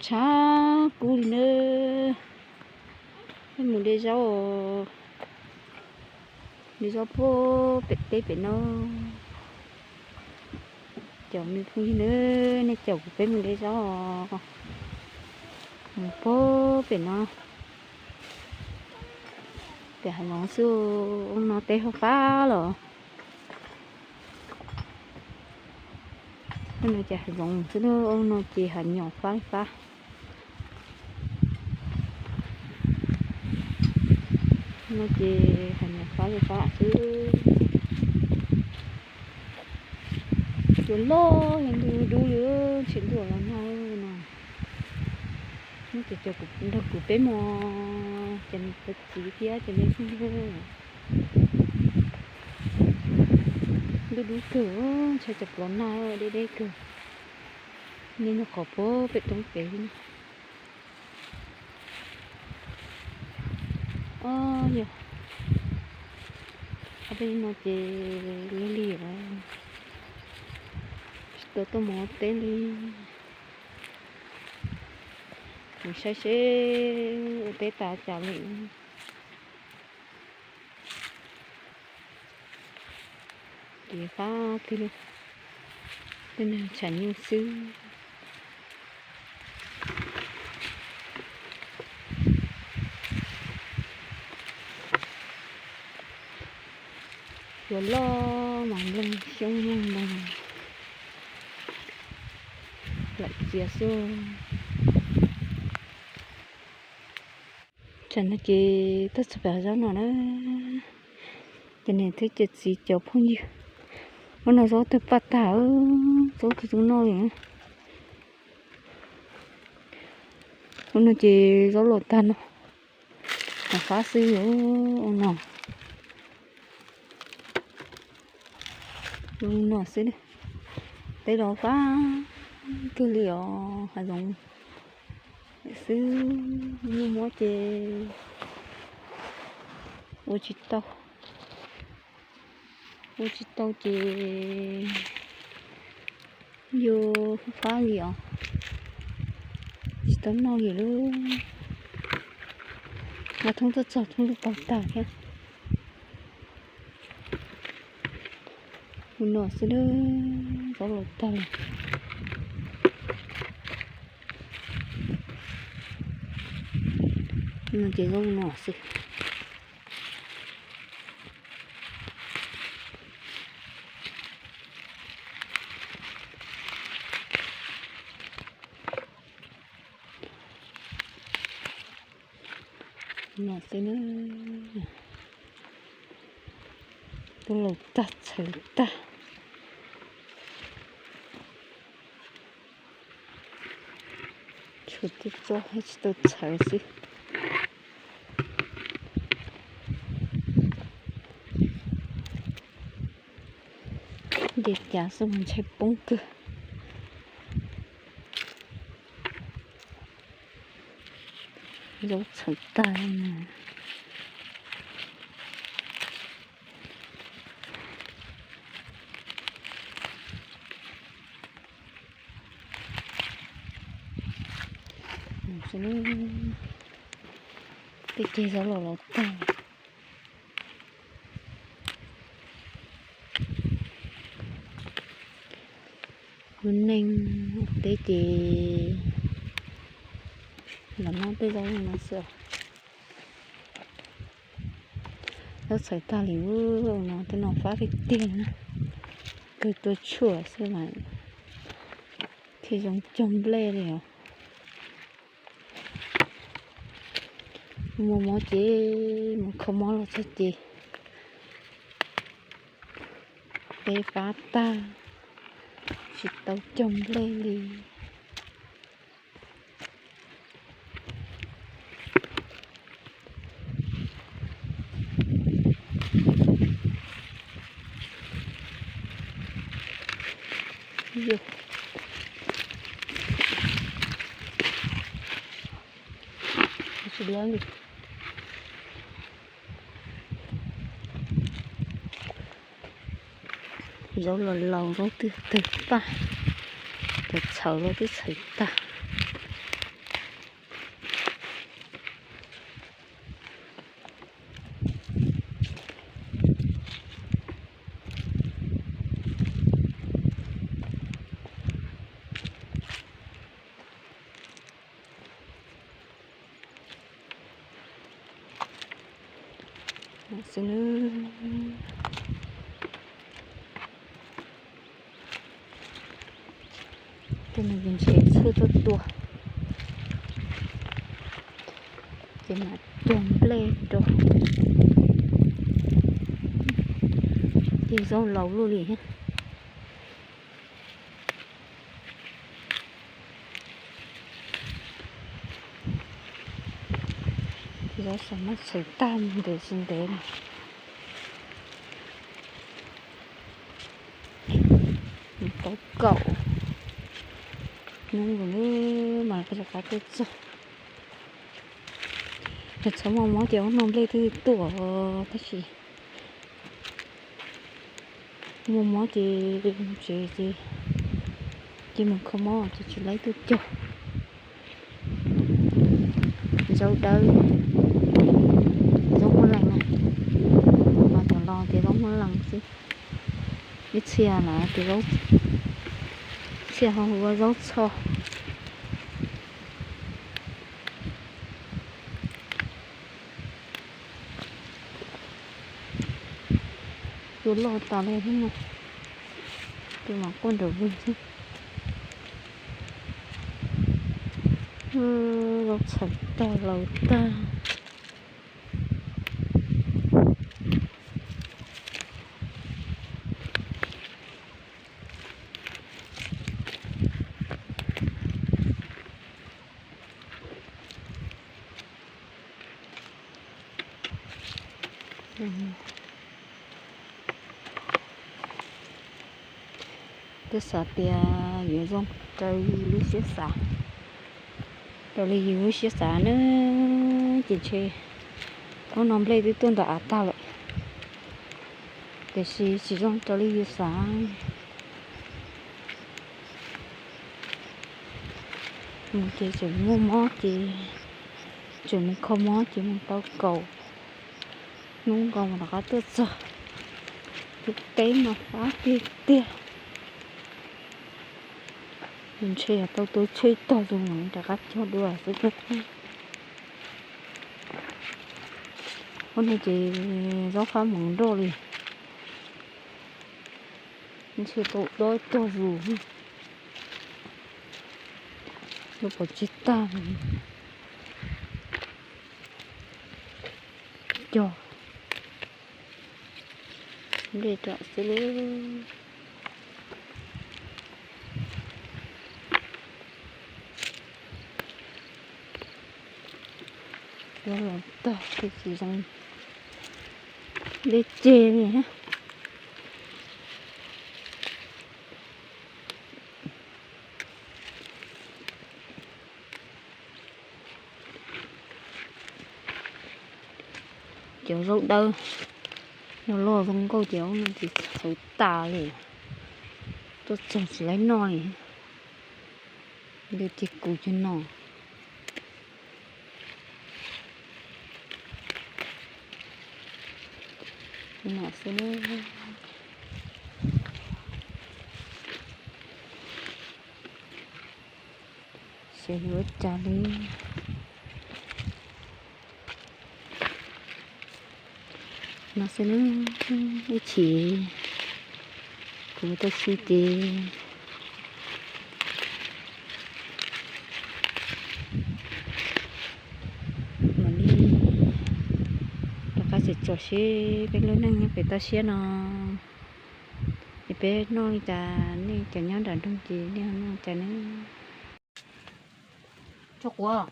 Tshav kub li nawb. Peb mus de zaub, de zaub puag pem teb pem no. Caum me phooj ywg nawb, nej caum kuv peb mus de zaub os. Mus puag pem no. Pem hav zoov xwb, ub no teb hauv fab los. Ub no ces hav zoov xwb, ub no ces hav nyom fab li fab. No ces hav nyom fab li fab xwb. Cua loj, ntuj dub li, ntshe ntuj los nag no. Neb ces nrog kuv peb mus, ces nws txiv thiab ces neb xwb. Ntuj dub kawg, ntshe cov plov nag deb deb kawg. Nej nyob qhov puag pem roob pem li no. Ob yog, ob peb no ces lig lig os, tsis tau tuaj mus ua teb li. Mus saib seb ua teb tas cas li. Ces fab twg li, tej neeg tshav nyuj xwb. Cua loj mas nplooj xyoob nplooj ntoo lawm txias xwb. Tsam no ces tuaj txog pem zaub no na, ces niam thiab ces txiv cov phooj ywg, ub no zaub twg paj tag, zaub twg tub noj li. Ub no ces zaub los tag no, fab xwb no. Zoo no xwb, teb los fab kawg li os, hav zoov xwb, nyuj muab ces ua tsis tau, ua tsis tau ces yuav fab li os, tsis tau noj li lawm. Nqa thoob tuaj txog thoob lub paug tag thiab. Ub no xwb, zaub los tag lawm. No ces zaub no xwb. No xwb na, tuaj laus tag txhawv tag. Tshuav tej txoj tsis tau txhawv xwb. Nce cav xwb mas ntshai poob kawg. Zaub txhawv tag. Tej ceg zaub los los tag. Lub neej ua teb ces los noj tej zaub no xwb. Zaub txhawv tag li no, tej no fab tiag tiag na. Kawg tua tshuaj xwb mas thiaj zoo cog nplej li os. Mus mov ces mus kho mob los txog ces peb fab tag, tsis tau cog nplej li. Zaub los laus, zaub twb tawg paj, txhawv los twb txhawv tag. Xwb nws, tus nws ntshe txhwj tuaj tua, ces mam cog nplej rau, ces zaub laus luaj li thiab. Zaub xav muab txhawv tag mus ntev tsis ntev no. Taub kaum hnub nkaus mas rov qab tuaj txog. Yog txhob muaj mob ces ub no nplej twb tuaj tab sis muaj mob ces mus tsev ces cia mus kho mob ces tsis laib tuaj cog. Zaub dawb, zaub muab lees na, mas thaum los ces zaub muab lees xwb. Ib txhia na ces zaub, txhia ho hu ua zaub txho. Tus loj tas li thiab no, tus mas quaj nraum vwg xwb. Zaub txhawv tag laus tag. Twb xav tias yuav zoo raws li lub siab xav, raws li yus lub siab xav na, ces ntshe ub no nplej twb tuaj ntawm av tag lawm, tiam sis tsis zoo raws li yus xav. Mus ces tseem muaj mob ces tseem mus kho mob ces mus tau kaum hnub nkaus mas rov qab tuaj txog. Tus teb mas fab tiag tiag. Ntshe yog tau tua tsheej tog tus mas rov qab cog dua xwb. Ub no ces zaub fab hmoov nroj li. Ntshe tau dob tog zus, lub pov tseg tag. Cog nplej rau xwb lub. Cog los tag tsis zoo deb tseg li. Cov zaub dawb no loj zoo nkauj ces ub no ces txhawv tas li, tuaj txog tsis laib noj li. Ntawd ces kuv cov no, no xwb. Xyov yuav ua cas li. No xwb na, ib chim kuv tau si ces mam li rov qab tseem tso seb peb lub neej nyob pem toj siab no es peb noj li cas, nej cov nyob nram nroog ces nej ho noj li cas ne. Tso quav.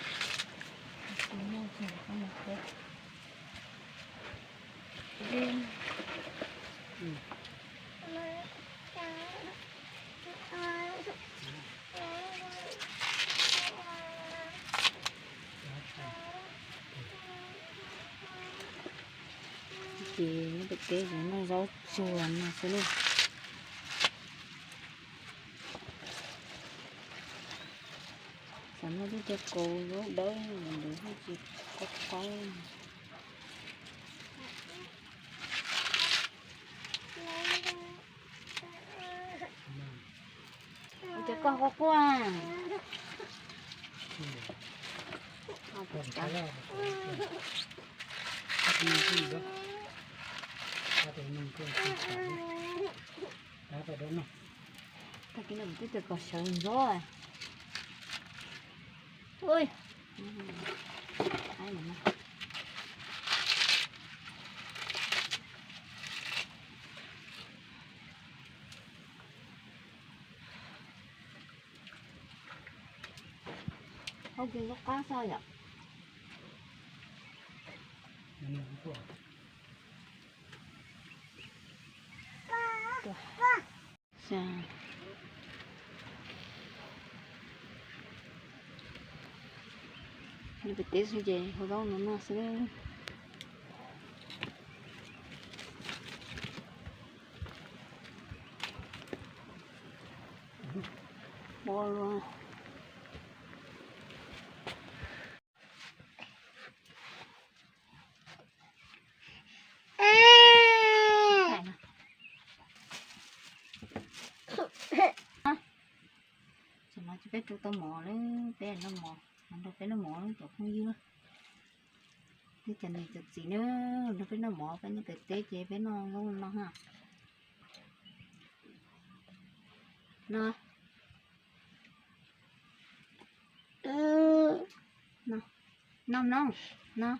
Ces nyob pem teb ces noj zaub tsuag no xwb lauj. Xav noj tej cov kauv zaub dawb ntawd thiaj tsis qaub qaub. Quaj quaj. Tag kis no twb tias kom sawv ntxov. Ui. Hau kiag lub qab xwb yom. Nyob pem teb xwb ces hau zaub no noj xwb. Ua luaj. Tam no ces peb rau tau mov lawm, peb noj mov, nrog peb noj mov cov phooj ywg. Peb cov niam cov txiv na, nrog peb noj mov, peb nyob pem teb ces peb noj zaub no ha. No. No, no, no.